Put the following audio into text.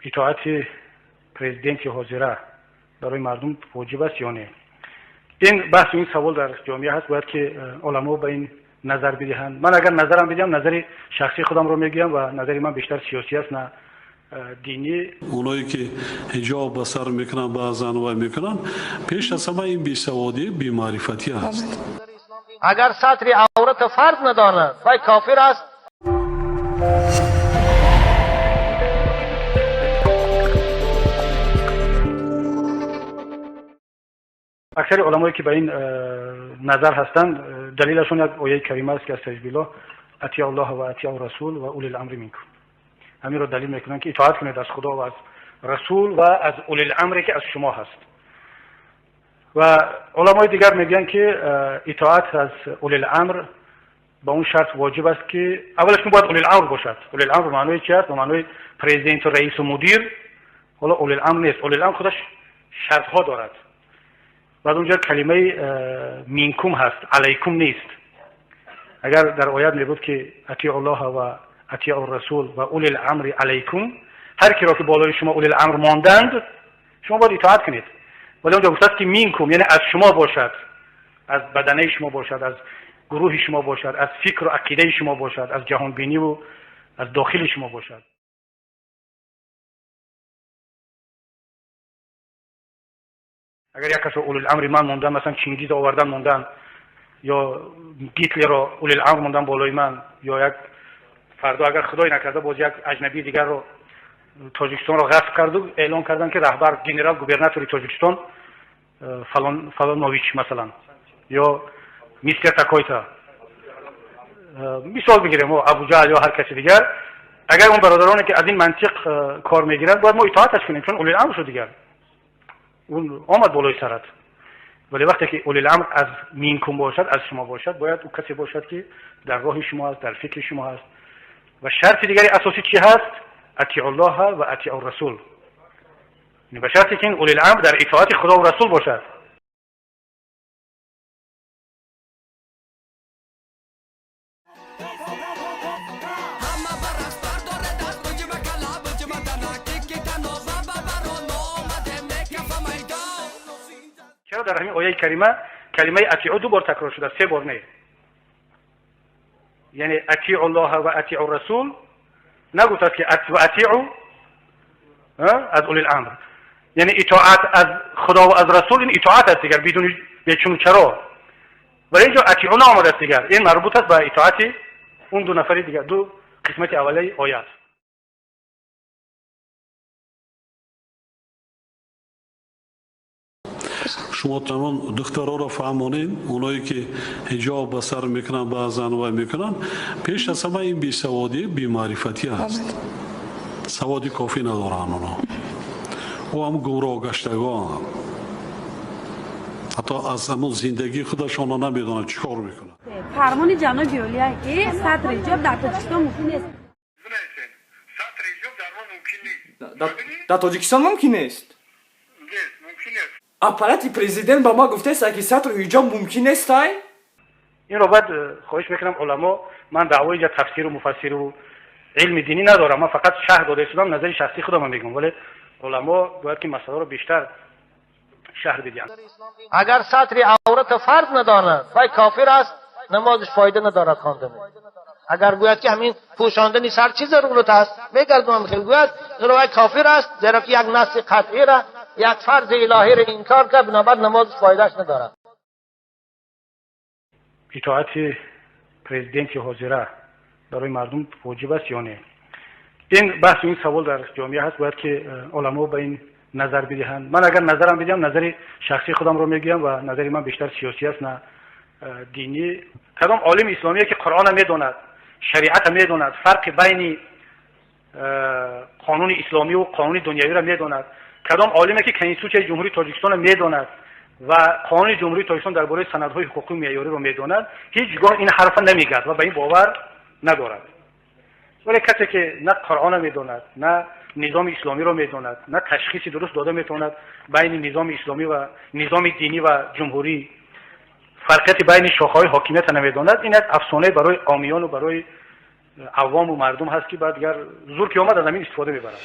Итоати президенти ҳозира барои мардум воҷиб аст ё не? Ин баҳсу ин савол дар ҷомеа ҳаст, бояд ки оламо ба ин назар бидиҳанд. Ман агар назарам бидиҳам, назари шахсии худамро мегӯям ва назари ман бештар сиёсӣ аст, на динӣ. Оное ки ҳиҷоб ба сар мекунанд, баъзан вай мекунанд, пеш аз ҳама ин бесаводӣ, бемаърифатӣ аст. Агар сатри аврата фарз надонад, вай кофир аст. Аксари уламое ки ба ин назар ҳастанд, далилашон як ояи карима аст, ки астағфируллоҳ, атиу аллоҳ ва атиу расул ва улил амри минкум. Ҳаминро далил мекунанд, ки итоат кунед аз Худо ва аз расул ва аз улил амре ки аз шумо ҳаст. Ва уламои дигар мегӯянд, ки итоат аз улил амр ба он шарт воҷиб аст, ки аввалаш ки бояд улил амр бошад. Улил амр маънои чи аст? Ба маънои президенту раису мудир ҳоло улил амр нест. Улил амр худаш шартҳо дорад. Баъд онҷо калимаи минкум ҳаст, алайкум нест. Агар дар оят мебуд, ки атиу аллоҳ ва атиу расул ва улил амри алайкум, ҳар киро ки болои шумо улил амр монданд, шумо бояд итоат кунед. Вале онҷо гуфтааст, ки минкум, яъне аз шумо бошад, аз баданаи шумо бошад, аз гурӯҳи шумо бошад, аз фикру ақидаи шумо бошад, аз ҷаҳонбиниву аз дохили шумо бошад. Агар як касро улил амри ман мондан, масалан, Чингиза овардан мондан ё Гитлерро улил амр мондан болои ман, ё як фардо, агар худое накарда, боз як аҷнабии дигарро Тоҷикистонро ғасб карду эълон кардан, ки раҳбар, генерал губернатори Тоҷикистон фалон фалонович, масалан, ё мистер такой-то, мисол бигирем, Абуҷаҳл ё ҳар каси дигар, агар он бародароне ки аз ин мантиқ кор мегиранд, бояд мо итоаташ кунем, чун улил амр шуд дигар, он омад болои сарат. Вале вақте ки улил амр аз минкум бошад, аз шумо бошад, бояд ӯ касе бошад, ки дар роҳи шумо аст, дар фикри шумо ҳаст. Ва шарти дигари асосӣ чӣ ҳаст? Атиу ллоҳа ва атиу расул, ба шарте ки ин улил амр дар итоати Худову расул бошад. Чаро дар ҳамин ояи карима калимаи атиу ду бор такрор шудааст, се бор не? Яъне атиу ллоҳа ва атиу расул нагуфтааст, ки ва атиу аз улил амр. Яъне итоат аз Худо ва аз расул ин итоат аст дигар, бидуни бечуну чаро. Вале инҷо атиу наомадааст дигар, ин марбут аст ба итоати он ду нафари дигар, ду қисмати аввалаи оят. Шумо тамом духтароро фаҳмонед, оное ки ҳиҷоб ба сар мекунанд, баъзан вай мекунанд, пеш аз ҳама ин бесаводӣ, бемаърифатӣ аст. Саводи кофӣ надоранд онҳо, ӯ ҳам гумроҳ гаштагон, ҳатто аз ҳамон зиндагии худашонро намедонанд, чӣ кор мекунанд. Фармони ҷаноби олия, ки сатри ҳиҷоб дар Тоҷикистон мумкин нест. Дар Тоҷикистон мумкин нест. Аппарати президент ба ма гуфтааст, ки сатру ҳиҷоб мумкин нестай. Инро баъд хоҳиш мекунам уламо. Ман даъвои инҷа тафсиру муфассиру илми динӣ надорам, ман фақат шарҳ дода истодам, назари шахсии худамро мегӯям, вале уламо бояд ки масъаларо бештар шарҳ бидиҳанд. Агар сатри аврата фарз надонад, вай кофир аст, намозаш фоида надорад хондани. Агар гӯяд, ки ҳамин пӯшондани сар чӣ зарурат аст, мегардонам хел гӯяд, зеро вай кофир аст, зеро ки як насси қатъиро, як фарзи илоҳиро инкор кард, бинобар намозаш фоидааш надорад. Итоати президенти ҳозира барои мардум воҷиб аст ё не? Ин баҳсу ин савол дар ҷомеа ҳаст, бояд ки оламо ба ин назар бидиҳанд. Ман агар назарам бидиҳам, назари шахсии худамро мегӯям ва назари ман бештар сиёсӣ аст, на динӣ. Кадом олими исломие ки Қуръона медонад, шариата медонад, фарқи байни қонуни исломиву қонуни дунявиро медонад, кадом олиме ки Конститутсияи Ҷумҳурии Тоҷикистонро медонад ва қонуни Ҷумҳурии Тоҷикистон дар бораи санадҳои ҳуқуқию меъёриро медонад, ҳеҷ гоҳ ин ҳарфа намегӯяд ва ба ин бовар надорад. Вале касе ки на Қуръона медонад, на низоми исломиро медонад, на ташхиси дуруст дода метавонад байни низоми исломӣ ва низоми динӣ ва ҷумҳурӣ, фарқияти байни шохаҳои ҳокимиятро намедонад, ин як афсонае барои омиёну барои Авому мардум ҳаст, ки баъд дигар зур ки омад, аз ҳамин истифода мебаранд.